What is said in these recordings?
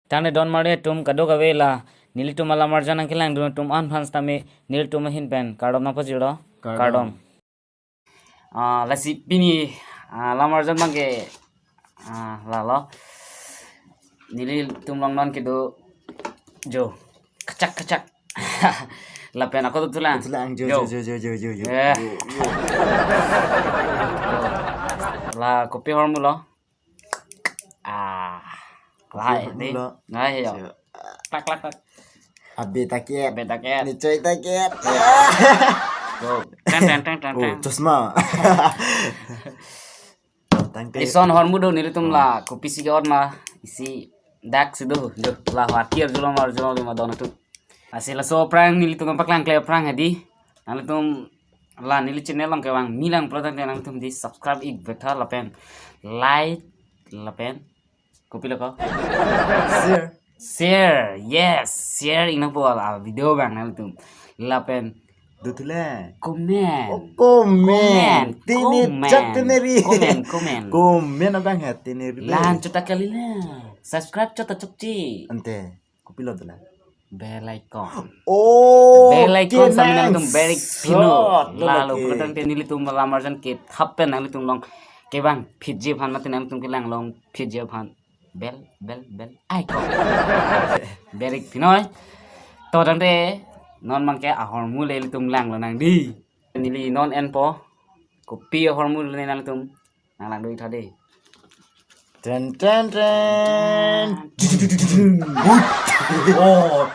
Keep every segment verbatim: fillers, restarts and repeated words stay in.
Tangte don mari atum kadokave la nelitum alamarjan nangkelangdun atum an aphan sitame nelitum ahin pen kardom nangpajirlo. Kardom. Kardom. Ah, lasi pini, ah, lamarjan abangke, ah, lalo. Nelitum along non kedo jo kachak kachak. Lapen ako tulang. Tulang jo Jo. jo jo jo jo jo jo. Eh. Jo, jo. La kopi ahormu lo. Ah, lahai Kopi dei. Ahormu lo. Lahai jo. Jo. Klak klak klak. Abe taket. Abe taket. Nichoi taket. Go. Tang tang tang tang Oh, tang. Chosma. Tangte. Ison ahormu do nelitum la kopisi ke-ot ma isi dak si do jo la hatir julo mar julo ma don atum. Lasi laso aphrang nelitum paklangkle aphrang hedi. Nanglitum la neli channel along kevang milang pulo tangte nangtum di subscribe ik betha lapen like lapen kopilo ko Share. Share, yes, share ik nangpo la video abang nangtum. Lapen Dothulang. Comment. Oh, comment. Comment. Tini Comment. Chak teneri. Comment, comment. Comment abang he teneri. Lan chota kali la. Subscribe chota chokche. Ante. Kopilo dolang. Bell icon. Oh, Bell icon sami nangtum kenangsot. Bell ik pino. Lalo lake. Pulo tangte nelitum lamarjan kethap pen nangtum along kevang phitji aphan mate nangtum kelang along phitji aphan. Bell, bell, bell icon. Bell ik pino. To tangte non abangke ahormu le nelitum langlo nang di. Neli non enpo. Kopi ahormu le nangtum nanglangdun ik tha dei. Ten ten ten. Oh.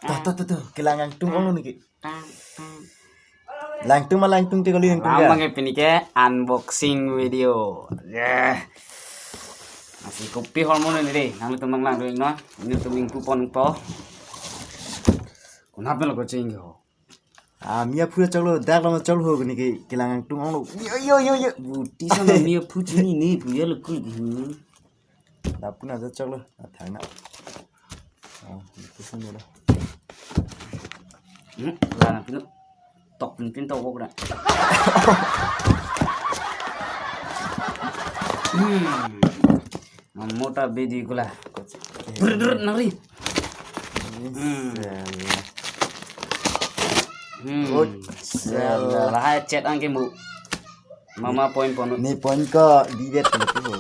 Ta ta ta ta. Kelang angtung ong niki. Tang, tang. Langtung ma langtung te kali langtung Ram ya. Abangke pini ke unboxing video. Yeah. Lasi kopi ahormu le dei. Nangtum nanglangdun ik non. Nelitum ingpu ponpo. Konat pen lo ko ching ho. Ah, mi aphu choklo, dak lo choklo ho niki kelang angtung ong lo. Yo yo yo yo. Buti sana mi aphu chinine pu ya lo kul. Hmm. Lapu na choklo. Ah, thang na. Oh, itu sini lo. Hmm, la na pinu. Tok pin pin tok kok na. Hmm. Mota bidi kula. Brr, brr, nari. Hmm. Hmm. Good. Lahai chat angke mu. Mama point ponut. Ne point ko di bet tu.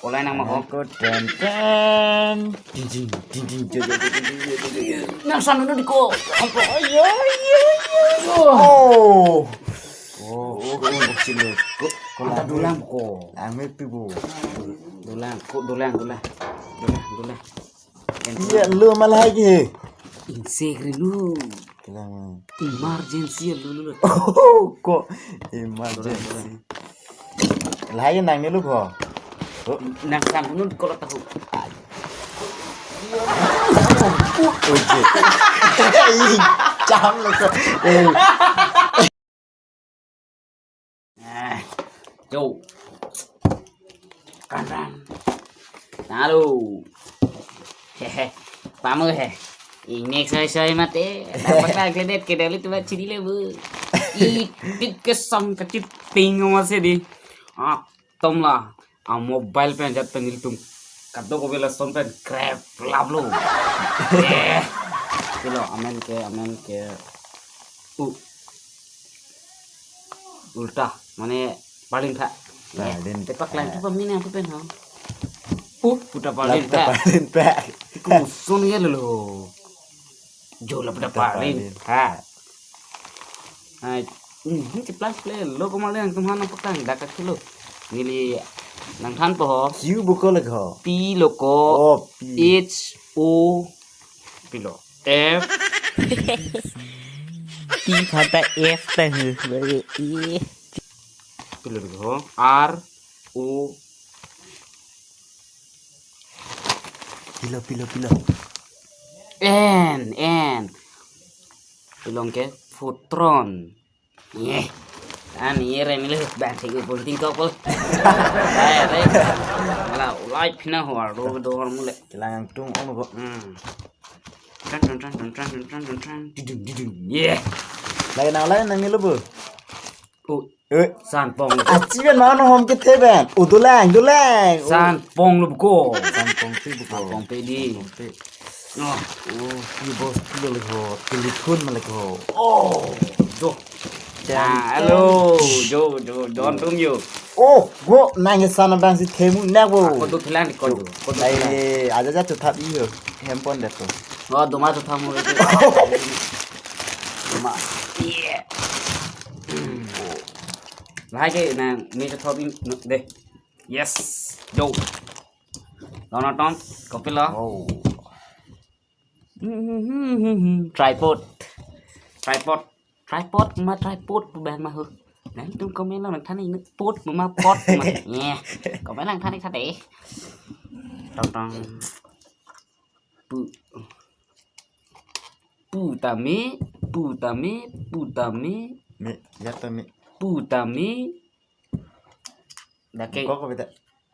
Olai nang mako. Ko ten ten. Ding ding ding ding. Jo, jo, jo, jo, jo, jo, jo, jo. Nang san dun di ko. Ayo, ayo, ayo. Oh. Oh, oh, oh, sini. Ko, ko anta dulang ko. Ang me pi bo. Dulang, ko dulang, dulang. Dulang, dulang. Iya, lo ma lahai ke. Insek ri lo. Kelang. Emergency lo, lo, lo. Oh, ko emergency. Lahai nang ne lo ko. Oh. Nang san dun ko lo tahu. Oje. Ih, jam lo ko. Eh. Eh, jo. Kandang. Nalo. Hehe. Pamo he. Ingnek soi soi mate. Dapat lagi det ke dali tu bat chiri le bu. Ipit kesam kachit ping masih di. Ah, tom la. Ah, mobile pen jat pen nelitum. Kadokave lason pen grab lap lo. Eh. Kilo, amen ke, amen ke. U. Ulta, mane parlin pha. Parlin. Tepak lang pha. Tepak lang pha mine apa pen ha? Uh, puta parlin pha. Puta parlin pha. Kusun ya lo. Jo la puta parlin pha. Hai, hmm, cheplang ple lo ko male nangtum han nangpaklang dak ka kilo. Neli nangthanpo ho. Q buko le ho. P lo ko. Oh, P. H O. P lo. F. P phanta F ta hu. Baru E. P lo ho. R O. Pilo, pilo, pilo. N, N. Pilong ke Putron. Ye. Ani re mile bang thik pun tingkok pul. Ai re. Mala ulai phina ho ardo do hor mule. Kelang angtung ong ko. Hmm. Tran tran tran tran tran tran tran tran. Didung didung. Ye. Lai nang lai nang ni lo bu. Oh. Eh, Sanpong. Achi pen mano hom kethe pen. O dolang, dolang. O. Sanpong lo buko. Sanpong si buko. Sanpong pe di. Sanpong pe. No. Oh, si bos kilo lego. Telephone ma lego. Oh, jo. Ten, Ah, hello. ten. Jo, jo, John tum yo. Oh, go nang sana bang si themu nak bo. Ako tu philang di ko jo. Ko tu Lai philang. Aja aja tu thap iyo. Hempon deh tu. Oh, doma tu thap mo. Doma. Yeah. Lahai ke nang mi tu thap in deh. Yes. Jo. Dono tom, kopilo. Oh. Tripod. Tripod. Tripod ma tripod pu bang ma hu. Nangtum comment lang nangthan ik pot ma pot ma. Nye. Comment lang than ik tha deh. Tong tong. Pu. Pu tame, pu tame, pu tame, Me, ya tame. Pu tame. Dake Kok ko beta.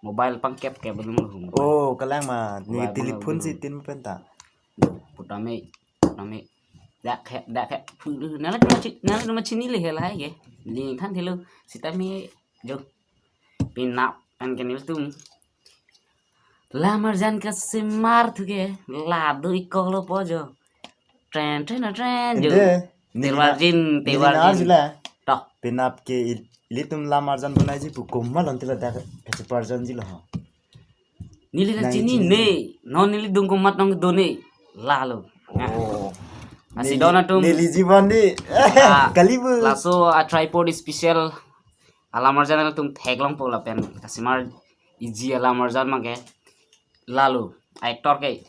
Mobile pangkep kep belum lu. Oh, kalang ma. Ni Mobile telephone belum. Si tin pen ta. Pu tame, pu tame. Dak he, dak he. Nala cuma ci, nala cuma cini le he lah ya. Ling than thelo. Sitame jo. Pinap kan kenil tum. Lamarjan kasimar thu ke. Ladu ikok lo po jo. Tren tren tren jo. Ende, Tewarjin, neli tewarjin. Nang arju la. Toh. Pinap ke il-, ilitum lamarjan bonaiji pu komat lon tila dak kachiparjan ji lo ho. Neli la Nang chini chini. Ne. Non neli dung komat nong do ne. Lalo. Oh. Asi Neli, dona tum. Neli jiban di. Ah, Kali bu. Laso a tripod special. Alamarjan tum theklong po lapen. Kasimar iji alamarjan make. Lalo. Actor ke.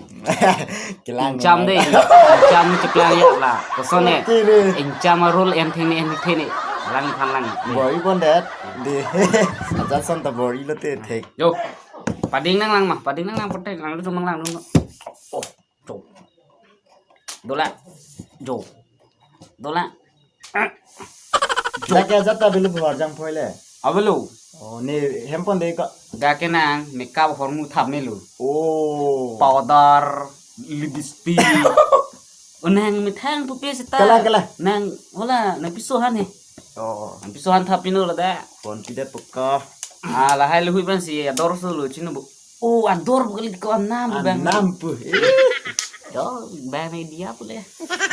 Kelang Incham deh. Incham cheplang ya la. Kosone. Oke deh. Incham a role en thene en thene. Lang phan lang. Bor-i pon det. Di. Ajat son ta bor-i lo te thek. Jo. Pading nang lang ma. Pading nang lang pote. Lang lu mang lang lu. Oh. Jo. Dola. Jo. Dola. Dak ke ajat ta belu bor jang phoile. Abelo. Oh, ne hempon dei ko. Dak ke nang makeup hormu thap melu. Oh. Powder, lipstick. Oh, nang methang pupe seta. Kala, kala. Nang, hola, nang piso han he. Oh. Nang piso han thap pino la da. Pon pida peka. Ah, lahai luhui ban si ador so lo chino bu. Oh, ador bu kali ko anam bu bang. Anam pu. Eh. Do, bang media pule.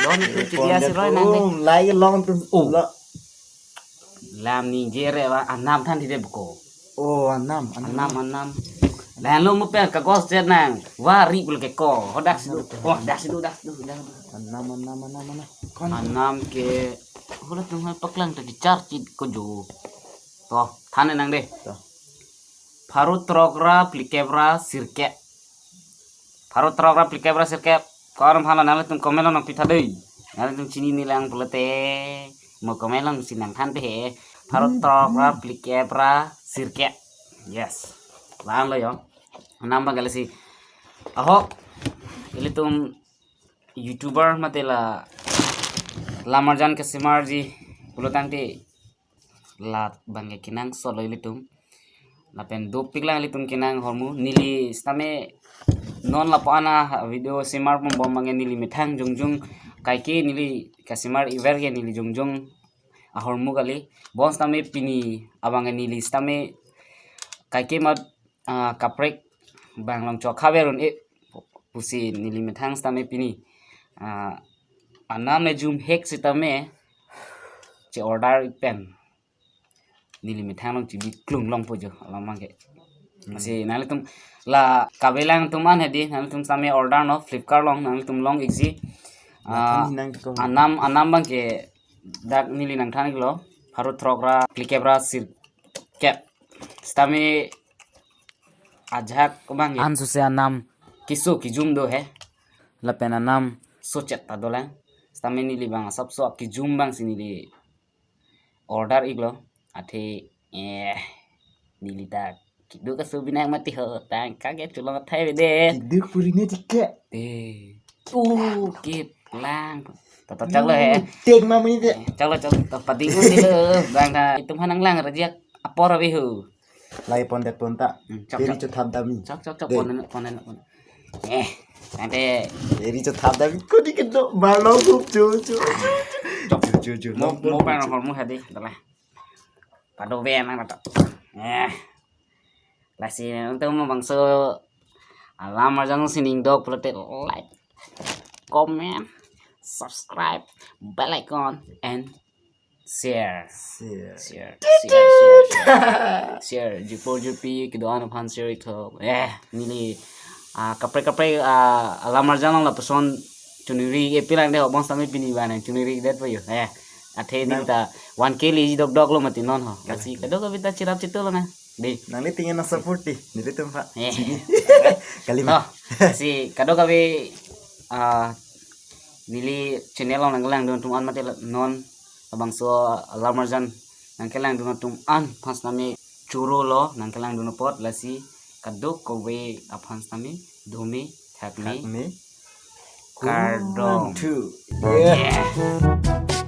Don tu Eh, pon dia si roi nang de. Lai long tu. Oh. Lo. Lam ni jere wa anam than di de buko. Oh, anam, anam. Anam, anam. Lahan lo mo pe kagos jet nang. Wari pule ke ko. Hodak si do. Oh, dak si do, dak si do, dak si do. Anam, anam, anam, anam. Kon. Anam ke. Hola tum hal paklang ta kichar chit ko jo. To, than nang de. To. Pharo throk ra phlikep ra sirkep. Pharo throk ra phlikep ra sirkep. Ko aram phan lo nangtum comment lo nangpi tha dei. Nangtum chini ni lang pulote. Mo comment lo si nangthan pe he. Pharo throk ra phlikep ra sirkep. Yes. Lang lo yo. Anam bang kali si. Ahok. Ilitum YouTuber mate la lamarjan kasimarji pulotangte la bangke kenangsot lo ilitum. Lapen dopik lang ilitum kenang hormu neli sitame non lapu-an a video simar pon bom bangke neli methang jongjong kaike neli kasimar iver ke neli jongjong ahormu kali. Bonsitame pini abangke neli sitame kaike mat ah, kaprek bang long chok haber un-e pusi neli methang sitame pini. Ah, anam le jum hek sitame che order ik pen neli methang long chibi klung long po jo alam bangke. Hmm. Masi nanglitum la kabelang tum an hedi nanglitum sitame order no Flipkart long nanglitum long iksi. Ah, Mathan hinang ko. Anam, anam bangke dak neli nangthan iklo. Pharo throk ra phlikep ra sirkep. Sitame ajak bang an suse anam kiso kijum do he. Lapen anam sochet ta dolang. Sitame neli bang asapso kijum bang si neli order iklo. Athe eh neli ta kedo kaso binang mati ho tang kage chulong athai bede. Kedo puri ne tike. Eh. Uh, keplang. Tata chalo he. Tek ma muni de. Chalo chalo. Tata pading un dilo. Bang ta itum hanang lang rajak apor abi ho. Lai pon det pon ta. Hmm, chok, Peri chok. Chethap dami. Chok, chok, chok, De. Pon den, pon den, pon den. Eh, nanti. Peri chethap dami. Ko di kedo balong hup jo jo. Chok. Jo jo jo. Mo, mo pa na hormu hadi, dalah. Pado ven nang to. Eh. Lasi nangtum bangso alam arjan sining dok pulote like, comment, subscribe, bell icon and share. Share. Share, share, share, share. Share, jipor jipi kedo-an aphan share ithok. Eh, neli ah kaprek kaprek ah alam arjan along lapuson chuniri epilang de hobon sami pini ba nang chuniri det po yo. Eh, athe neli ta one K leji dokdok lo mati non ho. Lasi kadokave ta chirap chitu lo na. Dei. Nangli tingin na support di. Nelitum pak. Eh. Kalima. Oh, si kadokave ah neli channel along nangkelangdun atum an mate non labangso alam arjan nangkelangdun atum an aphan sitame choro lo nangkelangdun apot, lasi kadokave aphan sitame do me thak me Me. kardom. Two. Yeah.